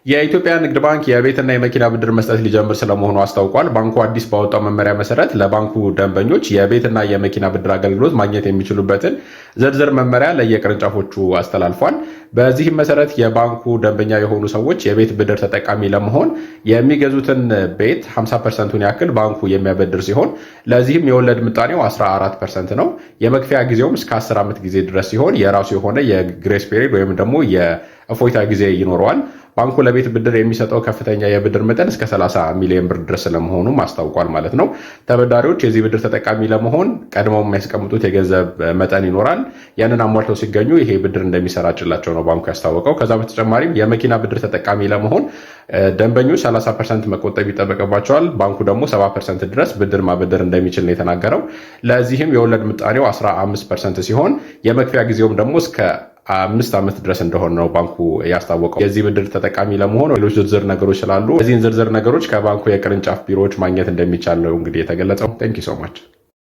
የኢትዮጵያ ንግድ ባንክ የቤትና የመኪና ብድር መስጠት ሊጀምር ስለመሆኑ አስታውቋል። ባንኩ አዲስ ባወጣው መመሪያ መሰረት ለባንኩ ደንበኞች የቤትና የመኪና ብድር አገልግሎት ማግኘት የሚችሉበትን ዝርዝር መመሪያ ለየቅርንጫፎቹ አስተላልፏል። በዚህም መሰረት የባንኩ ደንበኛ የሆኑ ሰዎች የቤት ብድር ተጠቃሚ ለመሆን የሚገዙትን ቤት 50%ቱን ያክል ባንኩ የሚያበድር ሲሆን ለዚህም የወለድ ምጣኔው 14% ነው። የመክፈያ ጊዜውም እስከ 10 ዓመት ጊዜ ድረስ ሲሆን የራሱ የሆነ የ grace period ወይም ደግሞ የእፎይታ ጊዜ ይኖረዋል። ባንኩ ለቤት ብድር የሚሰጠው ከፍተኛ የብድር መጠን እስከ 30 ሚሊዮን ብር ድረስ ስለመሆኑም አስታውቋል ማለት ነው። ተበዳሪዎች የዚህ ብድር ተጠቃሚ ለመሆን ቀድመው የሚያስቀምጡት የገንዘብ መጠን ይኖራል። ያንን አሟልተው ሲገኙ ይሄ ብድር እንደሚሰራጭላቸው ነው ባንኩ ያስታወቀው። ከዛ በተጨማሪም የመኪና ብድር ተጠቃሚ ለመሆን ደንበኞች 30% መቆጠብ ይጠበቅባቸዋል። ባንኩ ደግሞ 70% ድረስ ብድር ማበደር እንደሚችል ነው የተናገረው። ለዚህም የወለድ ምጣኔው 15% ሲሆን የመክፈያ ጊዜውም ደግሞ እስከ 5 ዓመት ድረስ እንደሆነ ነው ባንኩ ያስታወቀው። የዚህ ብድር ተጠቃሚ ለመሆን ሌሎች ዝርዝር ነገሮች ስላሉ እዚህን ዝርዝር ነገሮች ከባንኩ የቅርንጫፍ ቢሮዎች ማግኘት እንደሚቻል ነው እንግዲህ የተገለጸው። Thank you so much.